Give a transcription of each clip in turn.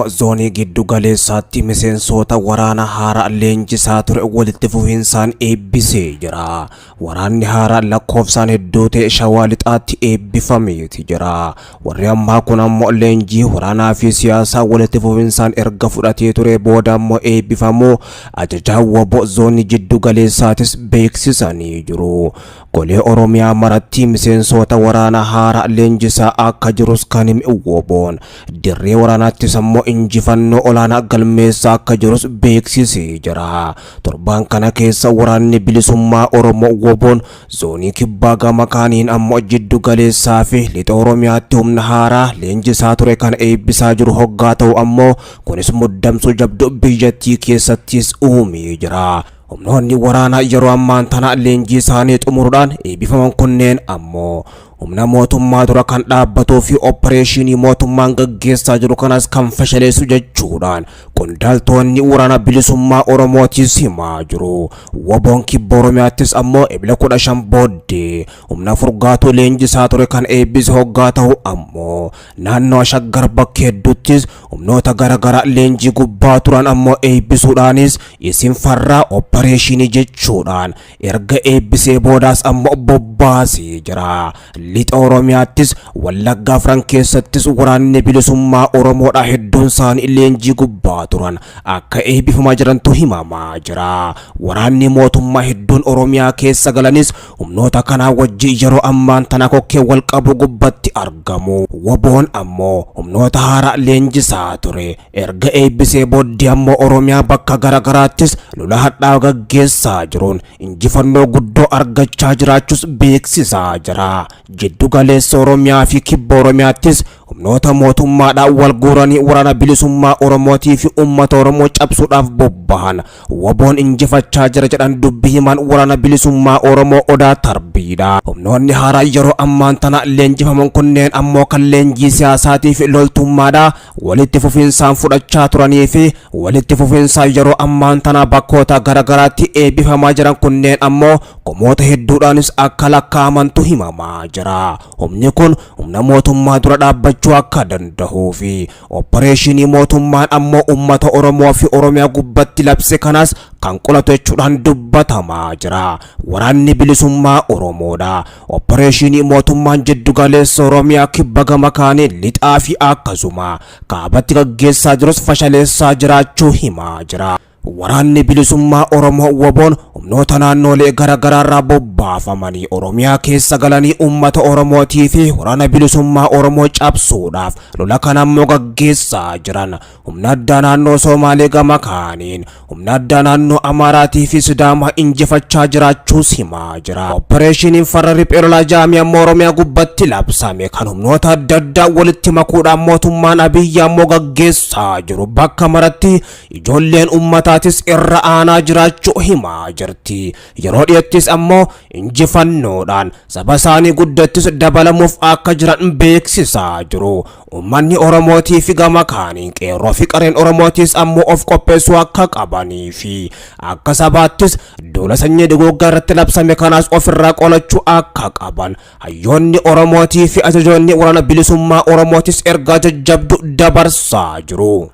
Oromoo zoonii giddu galeessaatti miseensoota waraana haaraa leenjisaa ture walitti fufinsaan eebbisee jira. Waraanni haaraa lakkoofsaan hedduu ta'e Shawaa Lixaatti eebbifameeti jira. Warri ammaa kun ammoo leenjii waraanaa fi siyaasaa walitti fufinsaan erga fudhatee ture booda ammoo eebbifamuu ajajaan WBO zoonii jiddu galeessaatis beeksisanii jiru. Golee Oromiyaa maratti miseensoota waraana haaraa leenjisaa akka jirus kan hime WBOn dirree waraanaattis ammoo injifannoo olaanaa galmeessaa akka jirus beeksisee jira. Torbaan kana keessa waraanni bilisummaa Oromoo WBOn zoonii kibbaa gama kaaniin ammoo jiddu galeessaa fi lixa Oromiyaatti humna haaraa leenjisaa ture kan eebbisaa jiru hoggaa ta'u ammoo kunis muddamsuu jabduu biyyattii keessattis uumee jira. Humnoonni waraanaa yeroo ammaan tana leenjii isaanii xumuruudhaan eebbifaman kunneen ammoo humna mootummaa dura kan dhaabbatuu fi oppareeshinii mootummaan gaggeessaa jiru kanas kan fashaleessu jechuudhaan qondaaltonni waraana bilisummaa Oromootis himaa jiru. WBOn kibba Oromiyaattis ammoo Ebila 15 booddee humna furgaatuu leenjisaa ture kan eebbise hoggaa ta'u ammoo naannoo Shaggar bakkee hedduuttis humnoota garaagaraa leenjii gubbaa turan ammoo eebbisuudhaanis isin farraa oppareeshinii jechuudhaan erga eebbisee boodaas ammoo bobbaasee jira. Lixa Oromiyaattis Wallaggaa afran keessattis waraanni bilisummaa Oromoodha hedduun isaanii leenjii gubbaa turan akka eebbifamaa jirantu himamaa jira. Waraanni mootummaa hedduun Oromiyaa keessa galanis humnoota kanaa wajjin yeroo ammaan tana kokkee wal qabu gubbatti argamu. WBOn ammoo humnoota haaraa leenjisaa ture. Erga eebbisee booddee ammoo Oromiyaa bakka garaagaraattis lola hadhaa gaggeessaa jiruun injifannoo guddoo argachaa jiraachuus beeksisaa jira. Jiddu galeessa Oromiyaa fi kibba Oromiyaattis humnoota mootummaadhaan wal guuranii waraana bilisummaa Oromootii fi uummata Oromoo cabsuudhaaf bobbahan WBOn injifachaa jira jedhan dubbi himaan waraana bilisummaa Oromoo Odaa Tarbiidha. Humnoonni haaraa yeroo ammaan tana leenjifaman kunneen ammoo kan leenjii siyaasaatii fi loltummaadha walitti fufinsaan fudhachaa turanii fi walitti fufinsaan yeroo ammaan tana bakkoota garaagaraatti eebbifamaa jiran kunneen ammoo kumoota hedduudhaanis akka lakkaa'amantu himamaa jira. Humni kun humna mootummaa dura dhaabbachuu akka danda'uu fi oppareeshinii mootummaan ammoo uummata Oromoo fi Oromiyaa gubbatti labse kanas kan qolatu jechuudhaan dubbatamaa jira. Waraanni bilisummaa Oromoodha. Oppareeshinii mootummaan jiddu galeessa Oromiyaa kibba gama kaanii lixaa fi akkasuma kaabatti gaggeessaa jirus fashaleessaa jiraachuu himaa jira. Waraanni bilisummaa Oromoo WBOn humnoota naannolee garaagaraarraa bobbaafamanii Oromiyaa keessa galanii uummata Oromootii fi waraana bilisummaa Oromoo cabsuudhaaf lola kana ammoo gaggeessaa jiran. Humna addaa naannoo Somaalee gama kaaniin humna addaa naannoo Amaaraatii fi Sidaamaa injifachaa jiraachuus himaa jira. Oppareeshiniin farra riphee lolaa jaamii ammoo Oromiyaa gubbatti labsame kan humnoota adda addaa walitti makuudhaan mootummaan Abiyyi ammoo gaggeessaa jiru. Bakka maratti ijoolleen uummataatis irra aanaa jiraachuu himaa jirti. Yeroo dhiyeettis ammoo injifannoodhaan saba isaanii guddattis dabalamuuf akka jiran beeksisaa jiru. Uummanni Oromootii fi gama kaaniin qeerroo fi qareen Oromootiis ammoo of qopheessuu akka qabanii fi akka sabaattis duula sanyii duguuggaa irratti labsame kanaas ofirraa qolachuu akka qaban hayyoonni Oromootii fi ajajoonni waraana bilisummaa Oromootis ergaa jajjabdu dabarsaa jiru.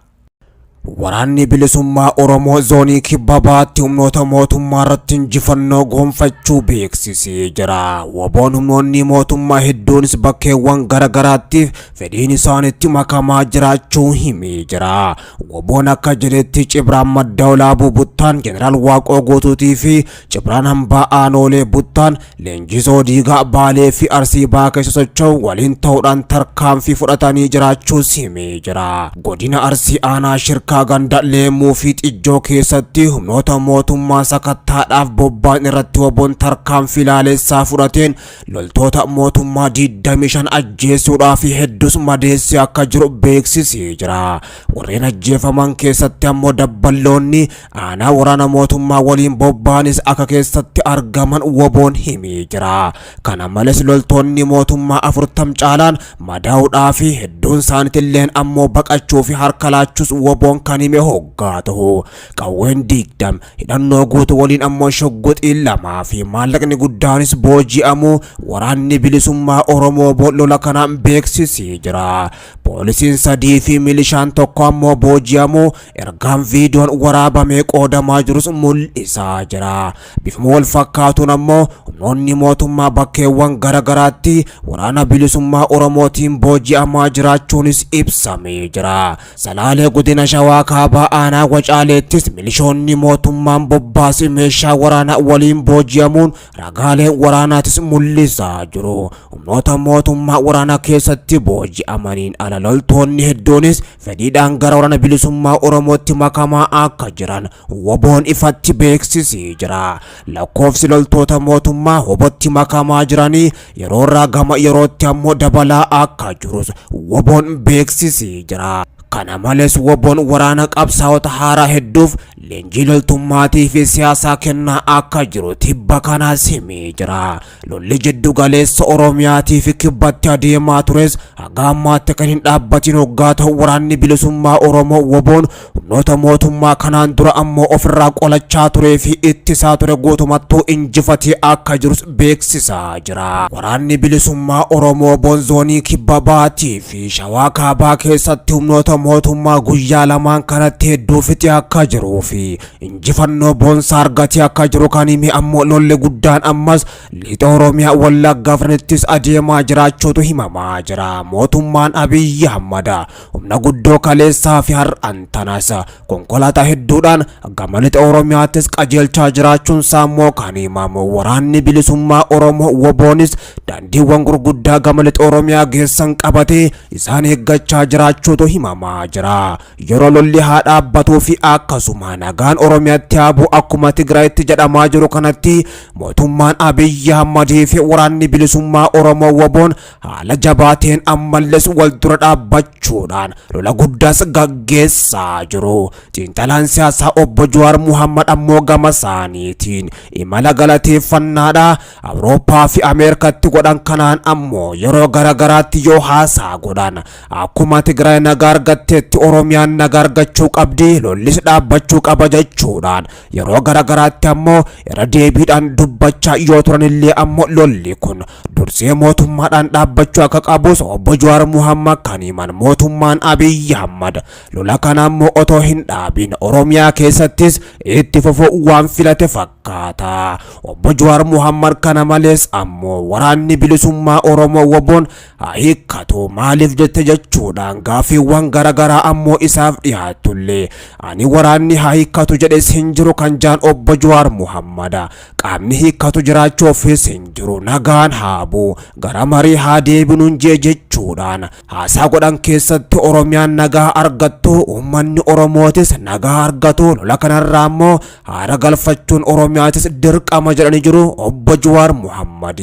Waraanni bilisummaa Oromoo zoonii kibba bahaatti humnoota mootummaa irratti injifannoo gonfachuu beeksisee jira. WBOn humnoonni mootummaa hedduunis bakkeewwan garaagaraatti fedhiin isaanitti makamaa jiraachuu himee jira. WBOn akka jedhetti Cibraan Madda Olaabuu Buttaan Jeneraal Waaqoo Guutuutii fi Cibraan Hambaa Aanoolee Buttaan leenjisoo Diigaa Baalee fi Arsii Bahaa keessa socho'u waliin ta'uudhaan tarkaanfii fudhatanii jiraachuus himee jira. Godina Arsii aanaa Shirkaa ganda Leemmuu fi Xijjoo keessatti humnoota mootummaa sakattaadhaaf bobba'an irratti WBOn tarkaanfii laaleessaa fudhateen loltoota mootummaa 25 ajjeesuudhaa fi hedduus madeessee akka jiru beeksisee jira. Warreen ajjeefaman keessatti ammoo dabballoonni aanaa waraana mootummaa waliin bobba'anis akka keessatti argaman WBOn himee jira. Kana malees loltoonni mootummaa 40 caalaan madaa'uudhaa fi hedduun Hedduun isaaniitilleen ammoo baqachuu fi harka laachuus WBOn kan hime hoggaa tahu, qawween 20 hidhannoo guutuu waliin ammoo shugguxii 2 fi maallaqni guddaanis booji'amuu waraanni bilisummaa Oromoo wbo lola kanaan beeksisee jira. Poolisiin 3 fi milishaan 1 ammoo booji'amuu ergaan viidiyoon waraabamee qoodamaa jirus mul'isaa jira. Bifuma wal fakkaatuun ammoo humnoonni mootummaa bakkeewwan gara garaatti waraana bilisummaa Oromootiin booji'amaa jiraachuunis ibsamee jira. Salaalee godina Shawaa Kaabaa aanaa Wacaaleettis milishoonni mootummaan bobbaase meeshaa waraanaa waliin booji'amuun ragaaleen waraanaatis mul'isaa jiru. Humnoota mootummaa waraana keessatti booji'amaniin ala loltoonni hedduunis fedhiidhaan gara waraana bilisummaa Oromootti makamaa akka jiran WBOn ifatti beeksisee jira. Lakkoofsi loltoota mootummaa WBOtti makamaa jiranii yeroorraa gama yerootti ammoo dabalaa akka jirus WBOn beeksisee jira. Kana malees WBOn waraana qabsaa'ota haaraa hedduuf leenjii loltummaatii fi siyaasaa kennaa akka jiru tibba kanaas himee jira. Lolli jiddu galeessa Oromiyaatii fi kibbatti adeemaa tures haga ammaatti kan hin dhaabbatin hoggaa ta'u waraanni bilisummaa Oromoo WBOn humnoota mootummaa kanaan dura ammoo ofirraa qolachaa turee fi ittisaa ture guutumattuu injifatee akka jirus beeksisaa jira. Waraanni bilisummaa Oromoo WBOn zoonii kibba baatii fi shawaa kaabaa keessatti humnoota mootummaa guyyaa lamaan kanatti hedduu fixee akka jiruu fi injifannoo boonsaa argatee akka jiru kan hime ammoo lolli guddaan ammas lixa Oromiyaa Wallagga afranittis adeemaa jiraachuutu himamaa jira. Mootummaan Abiyyi Ahmad humna guddoo kaleessaa fi har'an tanas konkolaataa hedduudhaan gama lixa Oromiyaattis qajeelchaa jiraachuun isaa immoo kan himamu. Waraanni bilisummaa Oromoo WBOnis daandiiwwan gurguddaa gama lixa Oromiyaa geessan qabatee isaan eeggachaa jiraachuutu himamaa jira. Yeroo lolli haa dhaabbatuu fi akkasuma nagaan Oromiyaatti haa bu'u akkuma Tigraayitti jedhamaa jiru kanatti mootummaan Abiyyi Ahmadii fi waraanni bilisummaa Oromoo WBOn haala jabaateen ammalles wal dura dhaabbachuudhaan lola guddaas gaggeessaa jiru. Xiinxalaan siyaasaa obbo Jawaar Muhammad ammoo gama isaaniitiin imala galateeffannaadha Awurooppaa fi Ameerikatti godhan kanaan ammoo yeroo garagaraatti yoo haasaa godhan akkuma Tigraay nagaa argatteetti Oromiyaan nagaa argachuu qabdi, lollis dhaabbachuu qaba jechuudhaan yeroo garagaraatti ammoo irra deebiidhaan dubbachaa yoo turanillee ammoo lolli kun dursee mootummaadhaan dhaabbachuu akka qabus obbo Jawaar Muhammad kan himan mootummaan Abiyyi Ahmad lola kana ammoo otoo hin dhaabin Oromiyaa keessattis itti fufuu waan filate fakkaata. Obbo Jawaar Muhammad kana malees ammoo waraanni bilisummaa Oromoo WBOn haa hiikkatu maaliif jette jechuudhaan gaaffiiwwan garagaraa ammoo isaaf dhiyaattullee ani waraanni haa hiikkatu jedhes hin jiru kan jaan obbo Jawaar Muhammad qaamni hiikkatu jiraachuufis hin jiru nagaan haa bu'u gara marii haa deebinuun jee jechuudhaan haasaa godhan keessatti Oromiyaan nagaa argattu uummanni Oromootis nagaa argatu lola kanarraa ammoo haara galfachuun Oromiyaatis dirqama jedhanii jiru obbo Jawaar Muhammad.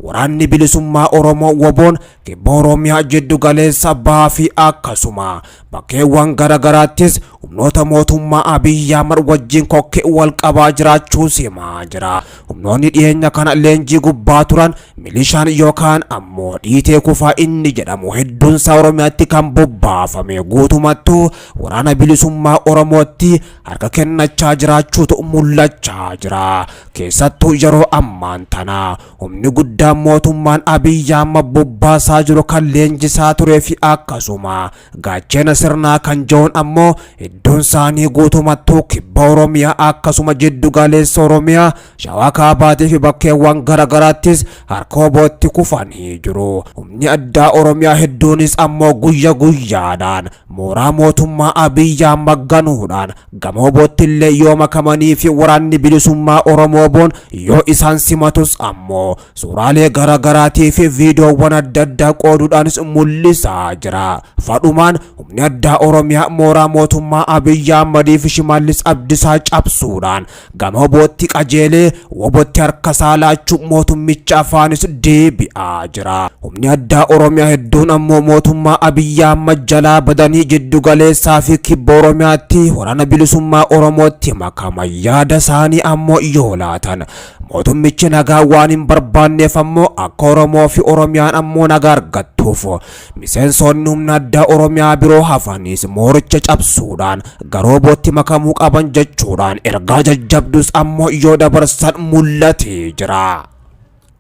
Waraanni bilisummaa Oromoo WBOn kibba Oromiyaa jiddu galeessa bahaa fi akkasuma bakkeewwan garagaraattis humnoota mootummaa Abiyyi Ahmad wajjin kokkee wal qabaa jiraachuu simaa jira. Humnoonni dhiyeenya kana leenjii gubbaa turan milishaan yookaan ammoo dhiitee kufaa inni jedhamu hedduunsaa Oromiyaatti kan bobbaafame guutumattuu waraana bilisummaa Oromootti harka kennachaa jiraachuutu mul'achaa jira. Keessattuu yeroo ammaan tana humni guddaan mootummaan Abiyyi Ahmad bobbaasaa jiru kan leenjisaa turee fi akkasuma gaachena sirnaa kan jiruun ammoo hedduun isaanii guutumattuu kibba Oromiyaa akkasuma jiddu galeessa Oromiyaa shawaa kaabaatii fi bakkeewwan garagaraattis harka WBOtti kufanii jiru. Humni addaa Oromiyaa hedduunis ammoo guyya guyyaadhaan mooraa mootummaa Abiyyi Ahmad ganuudhaan gama WBOtti illee yoo makamanii fi waraanni bilisummaa Oromoo WBOn yoo isaan simatus ammoo suuraalee garagaraatii fi viidiyoowwan adda addaa qooduudhaanis mul'isaa jira. Fadhumaan humni addaa Oromiyaa mooraa mootummaa Abiyyi Ahmadii fi Shimallis Abdisaa cabsuudhaan gama WBOtti qajeelee WBOtti harka isaa laachuu mootummicha afaanis deebi'aa jira. Humni addaa Oromiyaa hedduun ammoo mootummaa Abiyyi Ahmad jalaa badanii jiddu galeessaa fi kibba Oromiyaatti waraana bilisummaa Oromootti makaman yaada isaanii ammoo yoo laatan Mootummichi nagaa waan hin barbaanneef ammoo akka Oromoo fi Oromiyaan ammoo nagaa argattuuf miseensonni humna addaa Oromiyaa biroo hafanis mooricha cabsuudhaan garoobootti makamuu qaban jechuudhaan ergaa jajjabdus ammoo yoo dabarsan mul'atee jira.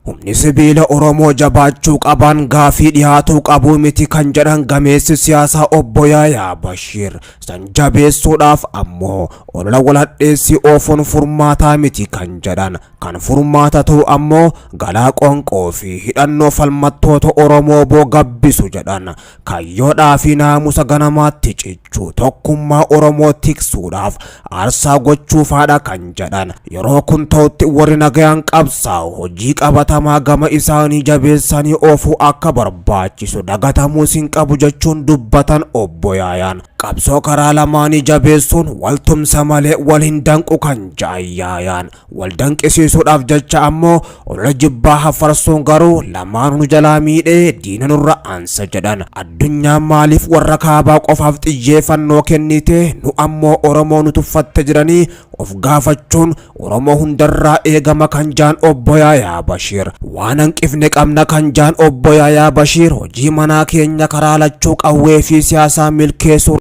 Humni sibiila Oromoo jabaachuu qaban gaafii dhiyaatuu qabuu miti kan jedhan gameessi siyaasaa obbo Yaayaa Bashiir san jabeessuudhaaf ammoo olola waladheessii oofuun furmaataa miti kan jedhan kan furmaata ta'u ammoo galaa qoonqoo fi hidhannoo falmattoota Oromoo boo gabbisu jedhan kaayyoodhaa fi naamusa ganamaatti cichuu tokkummaa Oromoo tiksuudhaaf aarsaa gochuufaadha kan jedhan yeroo kun ta'utti warri nagayaan qabsaa'u hojii qabatamaa gama isaanii jabeessanii oofuu akka barbaachisu dagatamuus hin qabu jechuun dubbatan obbo Yaayaan. Qabsoo karaa lamaanii jabeessuun waltumsa malee wal hin danqu kan ja'an Yaayaan. Wal danqisiisuudhaaf jecha ammoo olola jibbaa hafarsuun garuu lamaanuu nu jalaa miidhee diina nurra aansa jedhan. Addunyaan maaliif warra kaabaa qofaaf xiyyeeffannoo kennite nu ammoo Oromoo nu tuffatte jedhanii of gaafachuun Oromoo hundarraa eegama kan jaan obbo Yaayaa Bashiir. Waan hanqifne qabna kan jaan obbo Yaayaa Bashiir hojii manaa keenya karaa lachuu qawwee fi siyaasaa milkeessuu